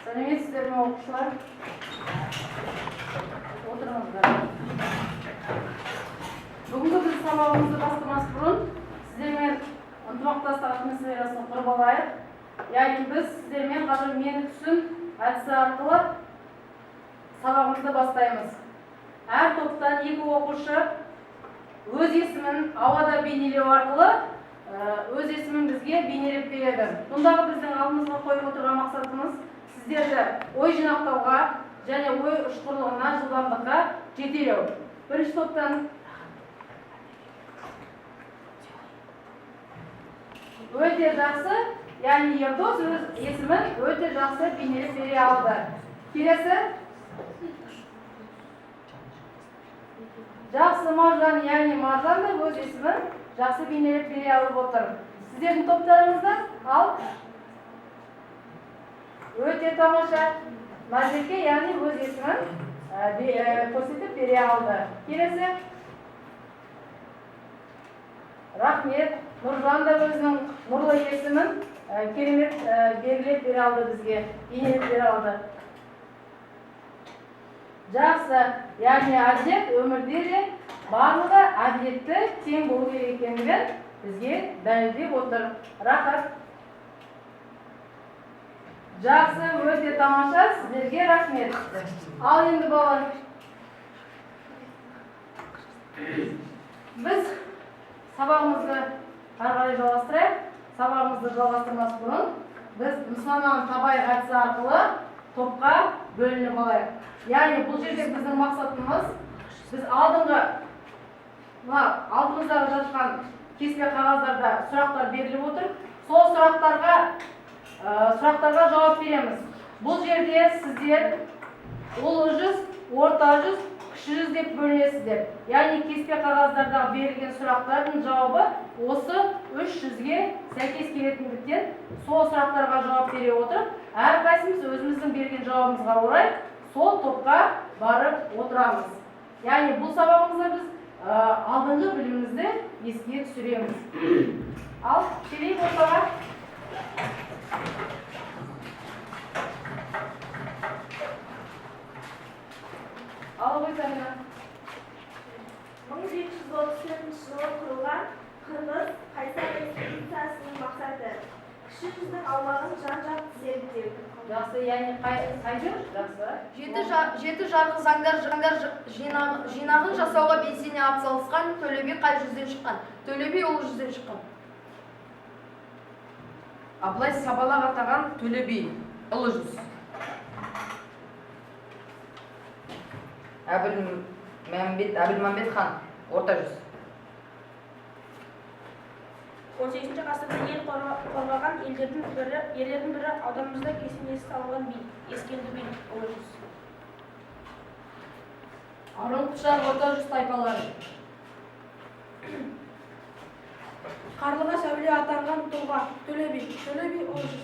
Сәлеметсіздер ме, оқушылар? Отырыңыздар. Бүгінгі біз сабағымызды бастамас бұрын сіздермен ынтымақтастық атмосферасын құрып алайық. Яғни біз сіздермен қазір мені түсін әдісі арқылы сабағымызды бастаймыз. Әр топтан екі оқушы өз есімін ауада бейнелеу арқылы өз есімін бізге бейнелеп береді. Бұндағы біздің алдымызға қойып отырған мақсатымыз сіздерді ой жинақтауға және ой ұшқырлығына, жылдамдыққа жетелеу. Бірінші топтан өте жақсы, яғни Ердос өз есімін өте жақсы бейнелеп бере алды. Келесі жақсы Маржан, яғни Маржан да өз есімін жақсы бейнелеп бере алып отыр. Сіздердің топтарыңызда ал өте тамаша Назерке, яғни өз есімін көрсетіп бере алды. Келесі рахмет, Нұржан да өзінің нұрлы есімін керемет белгілеп бере алды бізге, бейнелеп бере алды. Жақсы, яғни әділет өмірде де барлығы әділетті тең болу керек екендігін бізге дәлелдеп отыр. Рахат. Жақсы, өте тамаша, сіздерге рахмет. Ал енді балалар, біз сабағымызды ары қарай жалғастырайық. Сабағымызды жалғастырмас бұрын біз нысананы табайық әдісі арқылы топқа бөлініп алайық. Яғни бұл жерде біздің мақсатымыз, біз алдыңғы мына алдымыздағы жатқан кеспе қағаздарда сұрақтар беріліп отыр. Сол сұрақтарға жауап береміз. Бұл жерде сіздер ұлы жүз, орта жүз, кіші жүз деп бөлінесіздер. Яғни кеспе қағаздардағы берілген сұрақтардың жауабы осы үш жүзге сәйкес келетіндіктен сол сұрақтарға жауап бере отырып, әрқайсымыз өзіміздің берген жауабымызға орай сол топқа барып отырамыз. Яғни бұл сабағымызда біз алдыңғы білімімізді еске түсіреміз. Ал, келейік ортаға. Ал ғой, Зарина. 1734 жылы құрылған Қырғыз Қайсар экспедициясының мақсаты кіші жүздің аумағын жан-жақты зерттеу. Жақсы, яғни қай жер? Жақсы. Жеті жарғы заңдар жинағын жасауға белсене атсалысқан Төле би қай жүзден шыққан? Төле би ұлы жүзден шыққан. Абылай сабалақ атаған Төле би ұлы жүз. Әбілмәмбет хан орта жүз. 18 ғасырда ел қорғаған ерлердің бірі ауданымызда кесенесі салынған би Ескелді би ұлы жүз. Арун Қыпшақ орта жүз тайпалары. Қарлығаш әулие атанған тұлға Төле би, Төле би ұлы жүз.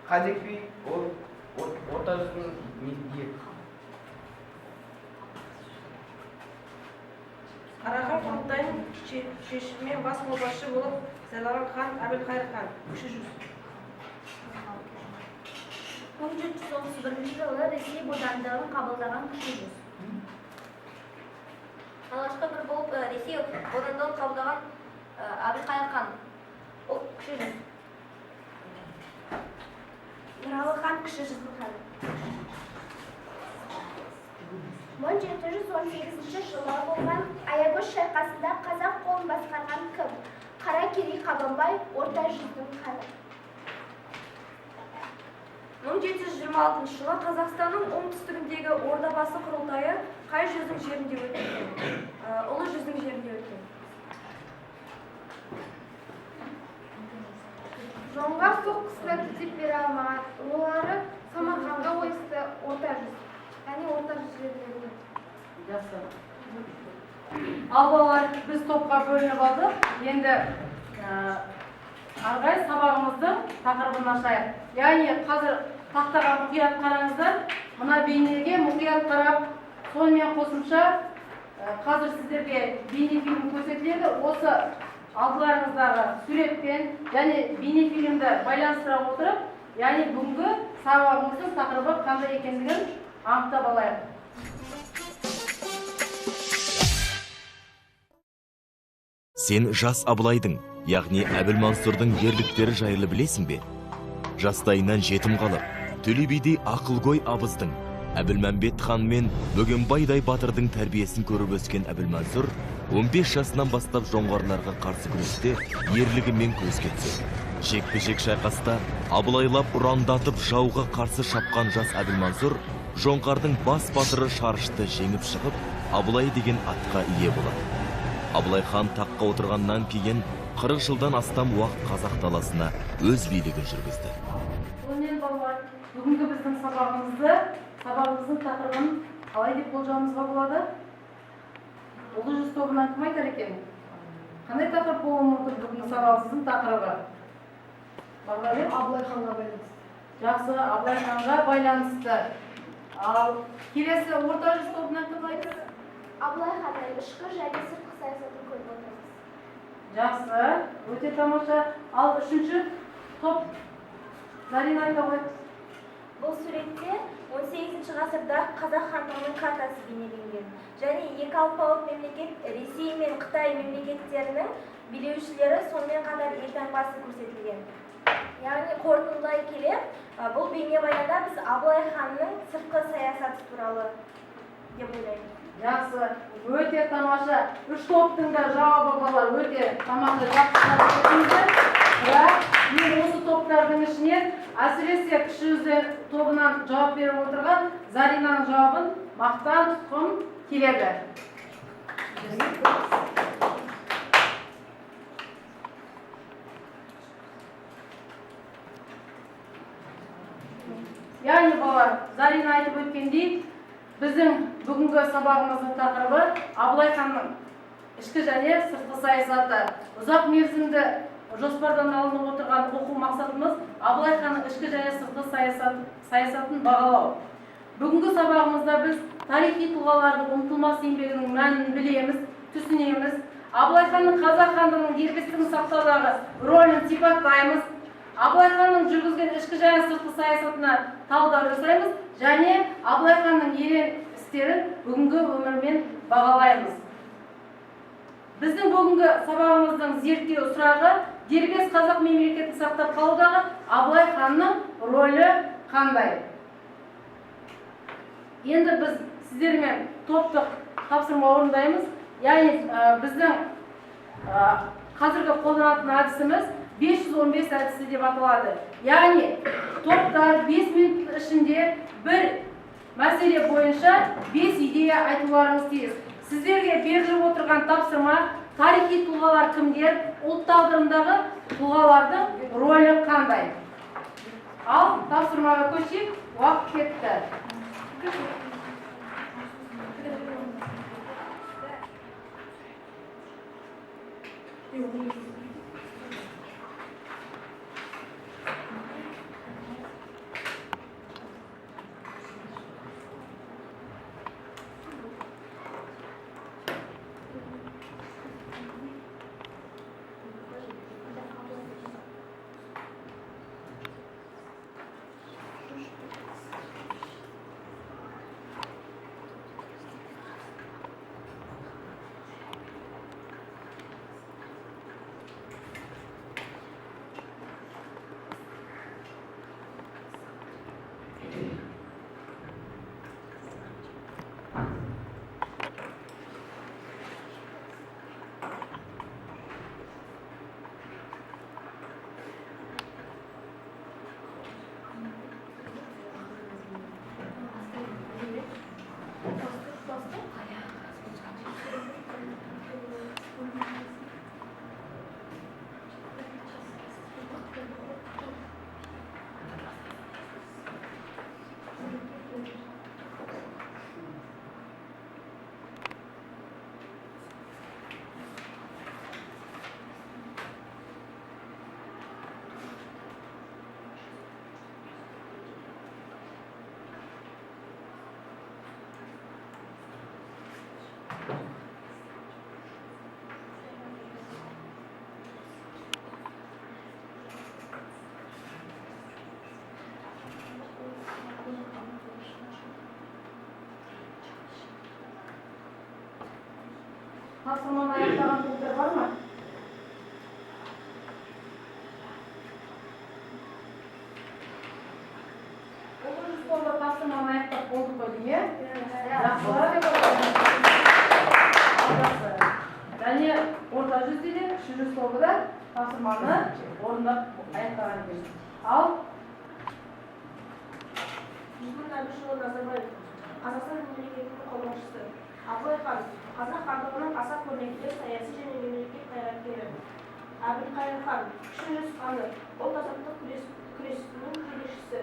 Қазек би орта жүздің биі. Қарахан құрылтайының шешімімен бас қолбасшы болып сайланған хан Әбілқайыр хан, кіші жүз. 1731 жылы Ресей бодандығын қабылдаған кіші жүз. Алғашқы бір болып Ресей бодандығын қабылдаған Әбілқайыр хан, ол кіші жүз. Нұралы хан кіші жүздің ханы. 1718 жылы болған Аягөз шайқасында қазақ қолын басқарған кім? Қаракерей Қабанбай орта жүздің ханы. 1726 жылы Қазақстанның оңтүстігіндегі Ордабасы құрылтайы қай жүздің жерінде өткен? Ұлы жүздің жерінде өткен. Жоңғар соққысына төтеп бере алмаған рулары Самарқанға ойысты орта жүз. Яғни орта жүз жерлеріне. Жақсы. Ал балалар, біз топқа бөлініп алдық. Енді ары қарай сабағымыздың тақырыбын ашайық. Яғни қазір тақтаға мұқият қараңыздар. Мына бейнеге мұқият қарап, сонымен қосымша қазір сіздерге бейнефильм көрсетіледі. Осы алдыларыңыздағы суретпен және бейнефильмді байланыстыра отырып, Яғни бүгінгі сабағымыздың тақырыбы қандай екендігін анықтап алайық. Сен жас Абылайдың, яғни Әбілмансұрдың ерліктері жайлы білесің бе? Жастайынан жетім қалып, Төле бидей ақылгөй абыздың, Әбілмәмбет хан мен Бөгенбайдай батырдың тәрбиесін көріп өскен Әбілмансұр 15 жасынан бастап жоңғарларға қарсы күресте ерлігімен көзге түседі. Жекпе-жек шайқаста Абылайлап ұрандатып жауға қарсы шапқан жас Әбілмансұр жоңғардың бас батыры Шарышты жеңіп шығып, Абылай деген атқа ие болады. Абылай хан таққа отырғаннан кейін 40 жылдан астам уақыт қазақ даласына өз билігін жүргізді. Сонымен балалар, бүгінгі біздің сабағымыздың тақырыбын қалай деп болжауымызға болады? Ұлы жүз тобынан кім айтар екен? Қандай тақырып болуы мүмкін бүгінгі сабағымыздың тақырыбы? Бағдәулет? Абылай ханға байланысты. Жақсы, Абылай ханға байланысты. Ал келесі орта жүз тобынан кім айтады? Абылай ханның ішкі және сыртқы саясатын көріп отырмыз. Жақсы, өте тамаша. Ал үшінші топ Зарина айта ғой. Бұл суретте 18 ғасырда қазақ хандығының картасы бейнеленген. Және екі алпауыт мемлекет Ресей мен Қытай мемлекеттерінің билеушілері, сонымен қатар елтаңбасы көрсетілген. Яғни қорытындылай келе, бұл бейнебаянда біз Абылай ханның сыртқы саясаты туралы деп ойлаймын. Жақсы, өте тамаша. Үш топтың да жауабы балалар өте тамаша, жақсы. Бірақ мен осы топтардың ішінен әсіресе кіші жүз тобынан жауап беріп отырған Заринаның жауабын мақтан тұтқым келеді. Яғни балалар, Зарина айтып өткендей, біздің бүгінгі сабағымыздың тақырыбы Абылай ханның ішкі және сыртқы саясаты. Ұзақ мерзімді жоспардан алынып отырған оқу мақсатымыз Абылай ханның ішкі және сыртқы саясатын бағалау. Бүгінгі сабағымызда біз тарихи тұлғалардың ұмытылмас еңбегінің мәнін білеміз, түсінеміз. Абылай ханның қазақ хандығының дербестігін сақтаудағы рөлін сипаттаймыз. Абылай ханның жүргізген ішкі және сыртқы саясатына талдау жасаймыз және Абылай ханның ерен істерін бүгінгі өмірмен бағалаймыз. Біздің бүгінгі сабағымыздың зерттеу сұрағы дербес қазақ мемлекетін сақтап қалудағы Абылай ханның рөлі қандай? Енді біз сіздермен топтық тапсырма орындаймыз. Яғни біздің қазіргі қолданатын әдісіміз 515 әдісі деп аталады. Яғни топтар 5 минут ішінде бір мәселе бойынша 5 идея айтуларыңыз тиіс. Сіздерге беріліп отырған тапсырма тарихи тұлғалар кімдер, ұлт тағдырындағы тұлғалардың рөлі қандай? Ал тапсырмаға көшейік, уақыт кетті. Тапсырманы аяқтаған топтар бар ма? Ұлы жүз тобы тапсырманы аяқтап болды қой деймін, иә? Жақсы. Және орта жүзде де, кіші жүз тобы да тапсырманы орындап аяқтаған екен. Ал Нұрсұлтан Әбішұлы Назарбаев, Қазақстан мемлекетінің қолбасшысы. Абылай хан, Қазақ хандығының аса көрнекті саяси және мемлекет қайраткері. Әбілқайыр хан, Кіші жүз ханы, ұлт азаттық күресінің жетекшісі.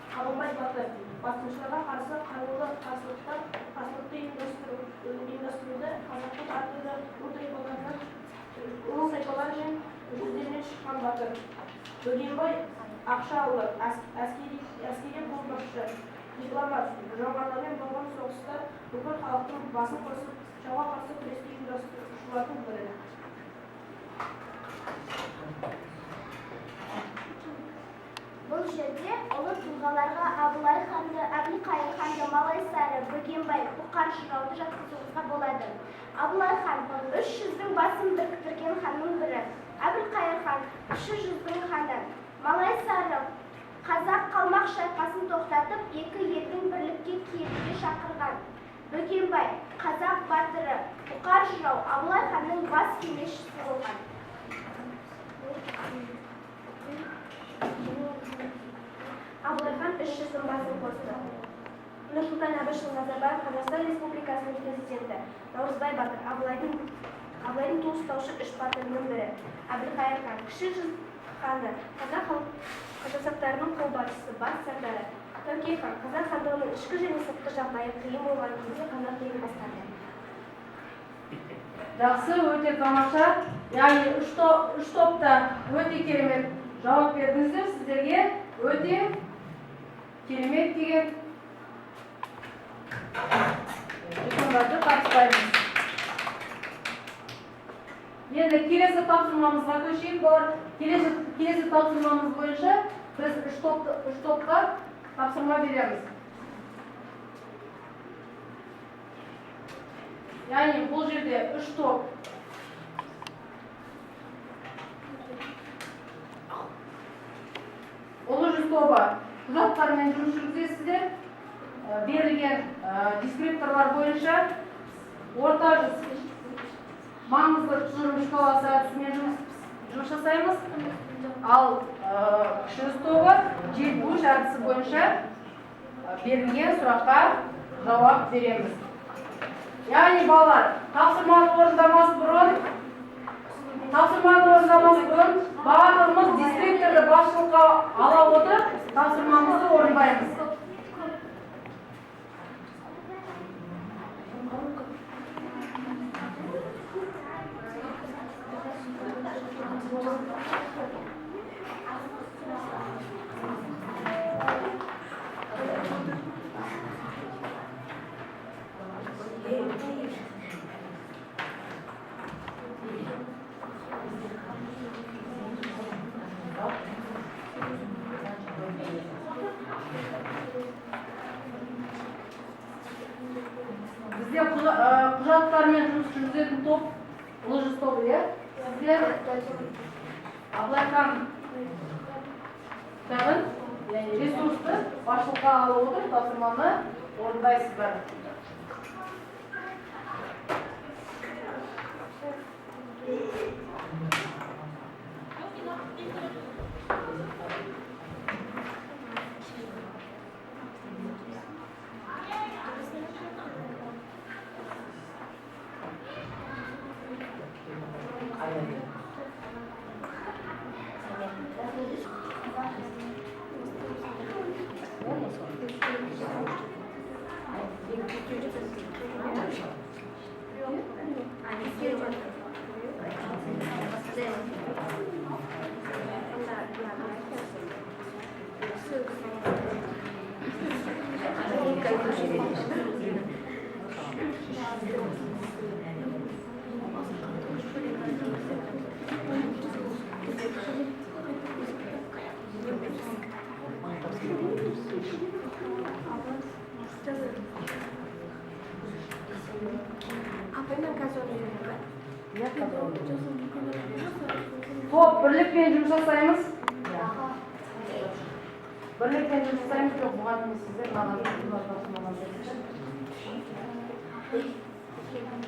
Қабанбай батыр, басқыншыларға қарсы қарулы қарсылықты ұйымдастыруды қазақтың әртүрлі ру тайпалары мен жүздерінен шыққан батыр. Бөгенбай Ақшаұлы, әскери қолбасшы, дипломат, жоңғарлармен болған соғыста бүкіл халықтың басын қосып, жауға қарсы күресті ұйымдастырушылардың бірі. Бұл жерде ұлы тұлғаларға Абылай ханды, Әбілқайыр ханды, Малайсары, Бөгенбай, Бұқар жырауды жатқызуға болады. Абылай хан үш жүздің басын біріктірген ханның бірі. Әбілқайыр хан кіші жүздің ханы. Малайсары қазақ қалмақ шайқасын тоқтатып, екі елдің бірлікке келуге шақырған. Бөгенбай қазақ батыры, Бұқар жырау Абылай ханның бас кеңесшісі болған. Абылай хан үш жүздің басын қосты. Нұрсұлтан Әбішұлы Назарбаев, Қазақстан Республикасының президенті. Наурызбай батыр Абылайдың ту ұстаушы үш батырының бірі. Әбілқайыр хан кіші жүз ханы, қазақ жасақтарының қолбасшысы, бас сардары. Тәуке хан қазақ хандығының ішкі және сыртқы жағдайы қиын болған кезде қазақ елін басқарды. Жақсы, өте тамаша. Яғни үш топта өте керемет жауап бердіңіздер. Сіздерге өте керемет деген дипломдарды табыстаймыз. Енді келесі тапсырмамызға көшейік. Балалар, келесі тапсырмамыз бойынша біз үш топқа тапсырма береміз. Яғни бұл жерде үш топ Ұлы жүз тобы құжаттармен жұмыс жүргізесіздер. Берілген дескрипторлар бойынша орта жүз маңызды тұжырым шкаласы әдісімен жұмыс жасаймыз. Ал кіші жүз тобы желпуіш әдісі бойынша берілген сұраққа жауап береміз. Яғни балалар, тапсырманы орындамас бұрын барлығымыз дескрипторды басшылыққа ала отырып тапсырмамызды орындаймыз. Бізде құжаттармен жұмыс жүргізетін топ Ұлы жүз тобы, иә? Сіздер Абылай хан кітабын, яғни ресурсты басшылыққа алып отырып тапсырманы орындайсыздар. Иә, қазір оны. Топ бірлікпен жұмыс жасаймыз. Бірлікпен жұмыс жасаймыз. Жоқ, бұған емес, сіздер маған мына тапсырманы беріңізші.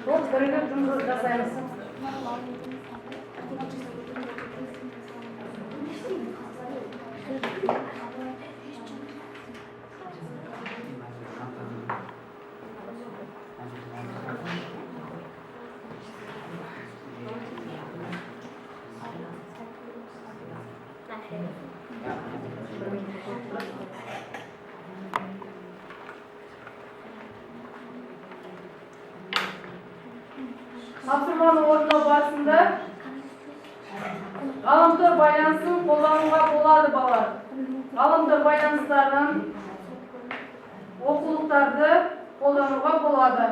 Топ бірігіп жұмыс жасаймыз. Тапсырманы орындау барысында ғаламтор байланысын қолдануға болады, балалар. Ғаламтор байланыстарын, оқулықтарды қолдануға болады.